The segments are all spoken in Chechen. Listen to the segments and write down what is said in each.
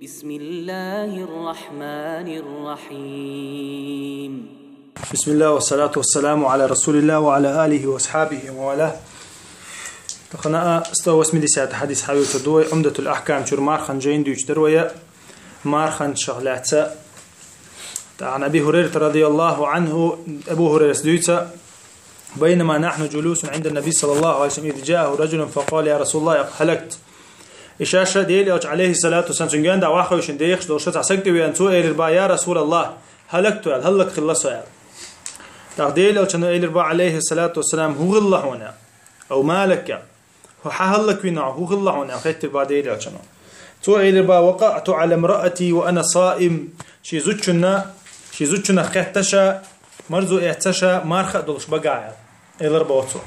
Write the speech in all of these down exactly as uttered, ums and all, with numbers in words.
بسم الله الرحمن الرحيم. بسم الله والصلاة والسلام على رسول الله وعلى آله وأصحابه ومن والاه. Тахана сто восьмидесятый хьадис хьавирта дуй Умдатул Ахкам чура мархан жайн дуьйцу дарвая мархан шахлаца. عن أبي هريرة رضي الله عنه, Абу Хурайрас дуьйца: بينما نحن جلوس عند النبي صلى الله عليه وسلم إذ جاءه رجل فقال: يا رسول الله، هلكت. Иша ша Дела Элча, алейхиссалату вассалам, цуьнга генда вахойшин дехаш долуш цхьа саг тӀе веана, цо элира ба: يا رسول الله، هلكت, аьлла, хӀаллакхилла со, аьлла. ТӀаккха Дела Элчано элира ба, алейхиссалату вассалам: هو غل هنا، أو ما لك, хӀун хьан хӀаллаквина, хӀун хилла хьуна, аьлла, хеттира ба Дела Элчано. Цо элира ба: وقعت على امرأتي وأنا صائم. Ши зудчунна, ши зудчунах кхетта ша, марзо эцна ша, марха а долуш багахь, аьлла. Элар боху цо.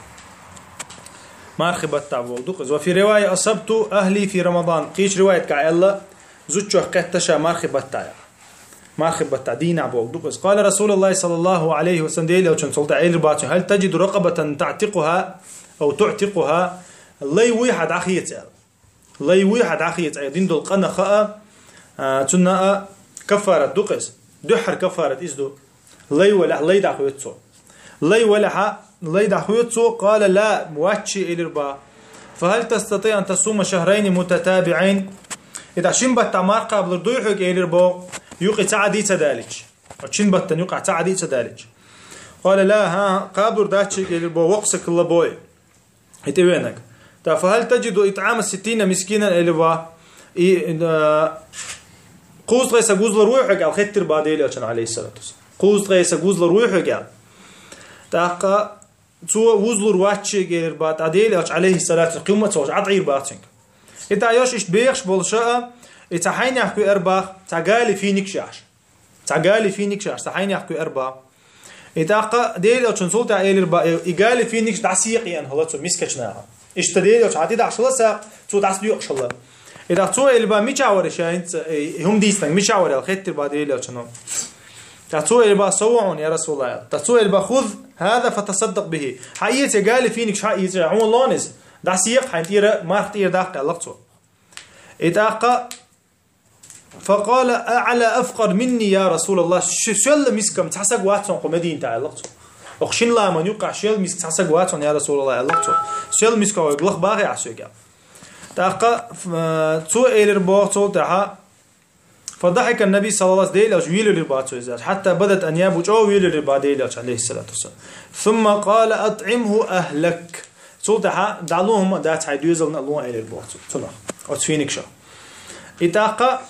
Мархи баттахь волу ду-кх иза. وفي رواية: أصبت أهلي في رمضان. Кхечу риваятехь аьлла: зудчох кхетта ша мархи баттахь, аьлла. Мархи баттахь дийнахь болу ду-кх иза. قال رسول الله صلى الله عليه وسلم, Дела Элчано цул тӀаьхьа элира ба цуьнга: هل تجد رقبة تعتقها أو تعتقها؟ Лай вуй хьан дӀахеца, аьлла. Лай вуй хьан дӀахеца, айхьа дина долу къанах а, а, цунна а каффарат ду-кх иза. Дуьххьара каффарат иза ду. Лай валахь, лай дӀахоьцу цо. Лай валахь, лай дӀахоьцу цо, قال: لا, вац ши, элира ба. فهل تستطيع أن تصوم شهرين متتابعين؟ И тӀаккха шин баттахь марха кхабалур дуй хьоьга, элира боху, юкъа цхьа а дийца далича. Оцу шин баттана юкъахь цхьа а дийца далича. قال: لا, хӀан, кхабалур дац шега, элира боху, воккха саг хилла боху. И тӀевеанарг. ТӀаккха: فهل تجد إطعام ستين مسكينا, элира ба. И, э, кхузткъе саг вузалур вуй хьоьга, аьлла, хеттира ба Дела Элчано, алейхиссалату вассалам. Кхузткъе саг вузалур вуй хьоьга, аьлла. ТӀаккха цо вузалур вац шега, элира ба, тӀаккха Дела Элча, алейхиссалату вассалам, кхин хӀумма а ца хууш, Ӏад Ӏийр баха цуьнга. И тӀаккха йош иштта бехаш болуш а, и цхьа хьайнех кхиар баха, цхьа гали финикаш яхьаш. Цхьа гали финикаш яхьаш, цхьа хьайнех кхиар баха. И тӀаккха Дела Элчано цул тӀаьхьа элира ба, и гали финикаш дӀасекъаян хилла цу мискачу наха. Иштта Дела Элча хьан тӀе дахьаш хилла сакъ, цо дӀасадоькъуш хилла. И тӀаккха цо элира ба, мичахь вара ша хӀинца, и хӀума дийцинарг мичахь вара, аьлла, хеттира ба Дела Элчано. ТӀаккха цо элира ба, со ву хьуна, я Расулаллах, аьлла. ТӀаккха цо элира ба, خذ هذا فتصدق به. Хьаэца, гали финикаш хьаэца, хьуна ло иза. ДӀасекъа хьайна тӀера, марха тӀера даккха, аьлла цо. И тӀаккха فقال: أعلى أفقر مني يا رسول الله؟ Ш-, шел миска-м цхьа саг вац хьуна кху Мединатехь, аьлла цо. Оха шина ламан юккъехь шел миска цхьа саг вац хьуна, я Расулаллах, аьлла цо. Шел миска хьоьга лаха бахий ахь соьга? ТӀаккха, э, цо элира боху цул тӀаьхьа, فضحك النبي صلى الله عليه وسلم, Дела Элча велавелира ба цо иза, حتى بدت أنيابه, чӀогӀа велавелира ба Дела Элча, алейхиссалату вассалам. ثم قال: أطعمه أهلك. Цул тӀаьхьа дӀало хӀума а дац, хьайн доьзална а ло, элира боху цо, цунах, оцу финикашах. И тӀаккха,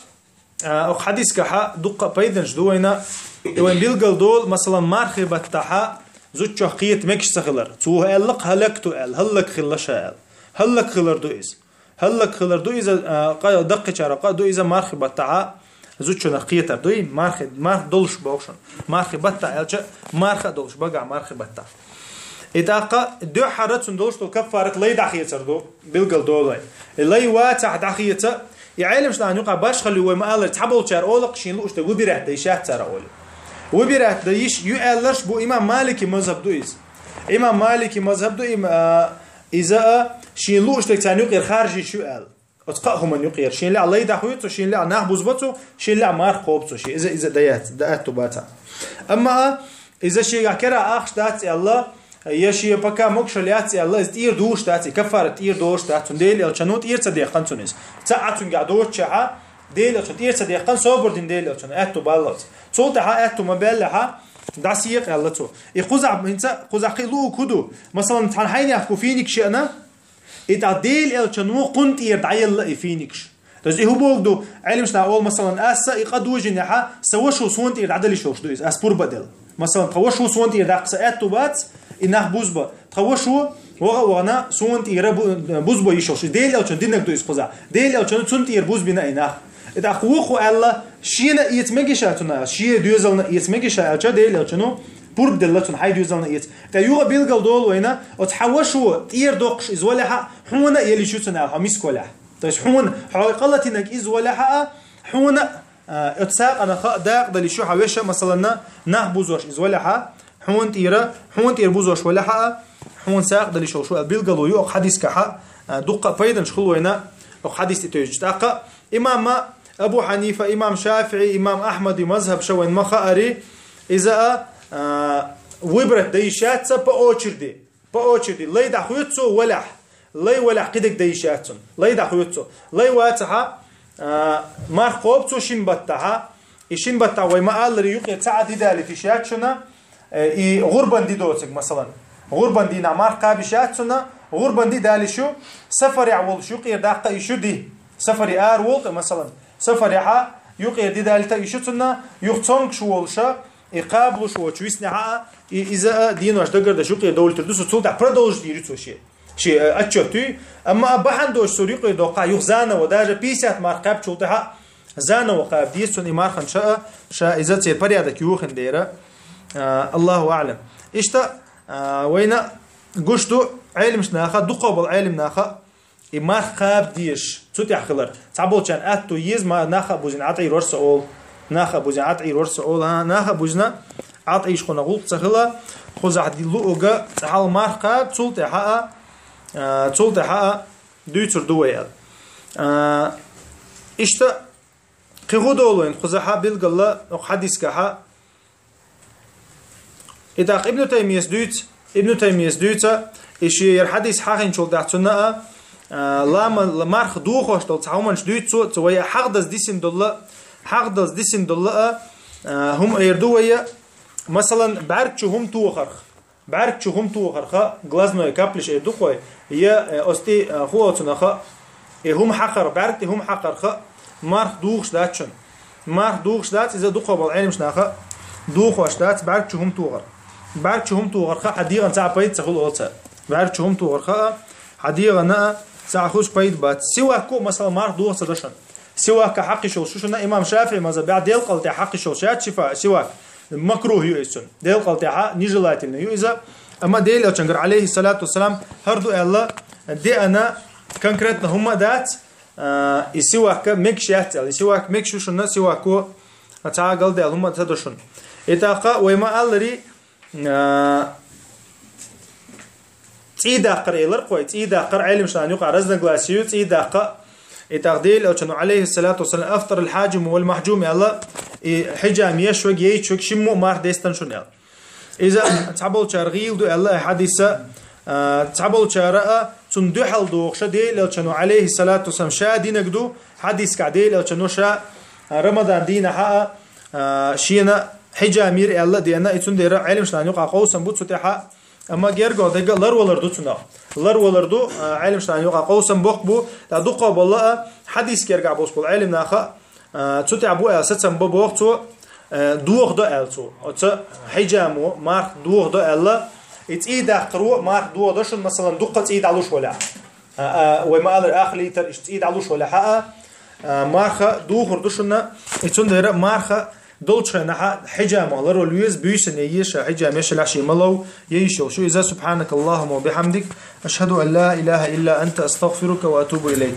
а, оха хьадискахьа дуккха а пайданаш ду вайна, и вайн билгал долу, масалан, мархи баттахьа зудчох кхета мегаш ца хилар. Цо аьлла-кх: هلكت, аьлла, хӀаллакхилла ша, аьлла. ХӀаллакхилар ду иза. ХӀаллакхилар ду иза, а, къа-, даккхичара къа ду иза мархи баттахьа зудчунах кхетар дуй, мархи, марха долуш боху шуна. Мархи баттахь аьлча, марха а долуш багахь мархи баттахь. И тӀаккха дуьххьара цунна долуш долу каффарат лай дӀахецар ду, билгал долу вай. И лай вацахь дӀахеца, и Ӏеламаш нахана юкъахь башхалла ю, вай ма-аллара, цхьаболчара олу-кх, шена лууш дерг выбирать дан йиш яц цара олий. Выбирать дан йиш ю аьлларш бу, имам Малики мазхаб ду иза. Имам Малики мазхаб ду, им-, а, иза а, шена лууш дерг царна юкъера харжа йиш ю аьлла. Оцу кхаа хӀуманна юкъера. Шена лаьа лай дӀахоьцу, шена лаьа нах бузбацу, шена лаьа марха кхобуцу шен. Иза, иза дан яц, дан аьтту бацахь. Амма а, иза шегахь кара ахча дац аьлла, я шен пока могушалла яц аьлла, иза тӀера дугӀуш дац, и каффарат тӀера долуш дац, цунна Дела Элчано тӀера ца дехкан цунна иза. Ца а цуьнгахь доцучехьа, Дела Элчано тӀера ца дехкан, собар дина Дела Элчано, аьтту баллалц. Цул тӀаьхьа аьтту ма баьллехьа, дӀасекъа аьлла цо. И кхузахь хӀинца, кхузахь кхин луъу хӀу ду? Масалан, цхьана хьайнех кху финик шиъна, и тӀаккха Дела Элчано кхунна тӀера дӀаелла и финикаш. То есть и хӀу боху ду, Ӏеламаш наха олу, масалан, аса и къа дожийнехьа, сан вашо суна тӀера дӀадала йиш йолуш ду иза, ас пурба а делла. Масалан, тхан вашо суна тӀера даккха сан аьтту бац, и нах бузба. Тхан вашо ваха а вахана, суна тӀера бу-, бузбан йиш йолуш. Дела Элчано динарг ду иза кхузахь. Дела Элчано цунна тӀера бузбина и нах. И тӀаккха вукхо аьлла, шена а эца мегаш а цунна, шен доьзална а эца мегаш а аьлча, Дела Элчано пурба делла цунна, хьайн доьзална а эца. ТӀаккха юха а билгал долу вайна, оцу хьан вашо тӀера доккхуш иза валехьа, хьуна а ела йиш ю цунна аьлла, хьо миска валехь. То есть хьуна, хьо къа латинарг иза валехьа а, хьуна, а, оцу сакъанах а дакъа дала йиш ю хьан вешан, масалан, нах бузош иза валехьа, хьуна тӀера, хьуна тӀера бузош валехьа а, хьуна сакъа дала йиш йолуш ву аьлла билгало ю окху хьадискахьа, а, дуккха а пайданаш хуьлу вайна окху хьадис тӀе тевжича. ТӀаккха имама Абу Хьанифа, имам ШафиӀи, имам Ахьмади мазхаб ша вайна ма хаари, иза а, а, выбрать де йиш яц цо по очереди. По очереди. Лай дӀахойту цо валахь. Лай валахь кхидерг де йиш яц цунна. Лай дӀахойту цо. Лай вацахьа, а, марха кхобу цо шин баттахьа. И шин баттахь вай ма аллара юкъе цхьа а ди далийта йиш яц шуна, э, и гӀурбан ди доцург, масалан. ГӀурбан дийнахь марха кхаба йиш яц цунна, гӀурбан ди дала йиш ю, сафарехь волуш юкъера даккха йиш ю ди. Сафаре ара волу тӀе, масалан. Сафарехьа юкъера ди далийта йиш ю цунна, юха цомгуш волуша, и кхабалуш воцуш виснехьа а, и иза а денош дагардеш юкъера довлуьйтур ду цо, цул тӀаьхьа продолжить йийр ю цо шен. Шен, э, отчет ю. Амма а бахьана доцуш цо юкъера доккхахьа, юха заново, даже пятьдесят марха кхаьбчул тӀаьхьа заново кхаба деза цунна и марханаш а, ша иза церан порядок йохийна дера. А, Аллаху аӀлам. Иштта, а, вайна гуш ду Ӏелимаш наха, дукхах болу Ӏелим наха, и марха кхаба дезаш, цу тӀехь хилар. Цхьаболчарна атто еза, ма-, наха а бузина Ӏатӏийр вара со олу. Наха а бузина Ӏатӏийр вара со олу. А, наха а бузина Ӏатӏийш кхунах гӀуллакх ца хила, кхузахь ди луъуга, цхьа хьал марха кхаба, цул тӀаьхьа а, а, цул тӀаьхьа а дуьйцур ду вай аьлла. А, иштта, кхин хӀун долу вайн кхузахьа билгала, окху хьадискахьа, И тӀаккха Ибн Таймияс дуьйцу, Ибн Таймияс дуьйцу, и шен яра хьадис хьахинчул тӀаьхьа цунна а, а, лама, ла-, марха дохош долу цхьа хӀуманаш дуьйцу цо, цо вай хьахдаз дисина долла, хьахдаз дисина долла а, а, хӀума эр ду вай, масалан, бӀаьрг чу хӀума тохарх, бӀаьрг чу хӀума тохарха, глазной каплиш эр ду кхой, я, э, оцу тӀе, э, хӀу оцунаха, и хӀума хьакхар, бӀаьрг тӀе хӀума хьакхарха, марх духуш дац шуна. Марх духуш дац, иза дукхо болу Ӏелимаш наха духош дац, бӀаьрг чу хӀума тухар. БӀаьрг чу хӀума тухарха, хьан дегӀан цхьа пайда ца хуьлу оцу. БӀаьрг чу хӀума тухарха а, хьан дегӀана а цхьа хуьлуш пайда бац. Сивак ку, масала, марх духуш ца до шуна. Сивакка хьакхиш йолуш шу шуна, имам ШафиӀи маза бӀаь делкъал тӀе хьакхиш йолуш яц шифа, сивак. Макрух ю иза цунна. Делкъал тӀехьа нежелательно ю иза. Амма Делан Элчангара, алейхиссалату вассалам, хӀара ду аьлла, деана конкретно хӀума а дац, а, и сивакка мегаш яц аьлла. И сивак мегаш ю шуна, сивако цхьа галдаьлла хӀума а ца до шуна. И тӀаккха вай ма аллари, а, цӀий даккхар элар кхой, цӀий даккхар Ӏелимаш нахана юкъа разногласие ю, цӀий даккха. И тӀаккха Делан Элчано, алейхиссалату вассалам, «Афтар аль-хьаджиму валь-махьджум» аьлла, и хьиджам еш вег, яйчу вег, шиммо а марх дестан шуна аьлла. Иза цхьаболчара гӀийла ду аьлла, и хьадиса, а, цхьаболчара а цунна дуьхьал дохуша Делан Элчано, алейхиссалату вассалам, ша динаг ду, хьадискахь Делан Элчано ша, а, Рамадан дийнахьа а, а, шена хьиджам йира аьлла а деана, и цундела Ӏелимаш нахана юкъа къовсам бу цу тӀехьа, амма герго дага ларвалар ду цунах. Ларвалар ду, а, Ӏелимаш нахана юкъа къовсам боккха бу, тӀа дукхо болла а, хьадис гергахь босу болу Ӏелим наха, а, цу тӀехь бу аьлла сацам бо боху цо, а, дохадо аьлла цо. Оца хьиджамо марх дохадо аьлла, и цӀий даккхаро марх дохадо шуна, масалан, дуккха цӀий дӀалуш валахь. А, а, вай ма аллара, ах литр иштта цӀий дӀалуш валахьа а, а, марха духур ду шуна, и цундела марха долчу хенахьа хьиджамо ларвала веза, буьйсанна я еша, хьиджам ешалахь шен ма лов, я йиш йолуш ю иза. Субхьанакаллахумма ва бихьамдик, ашхаду ан ла илаха илла анта, астагфирука ва атубу илайк.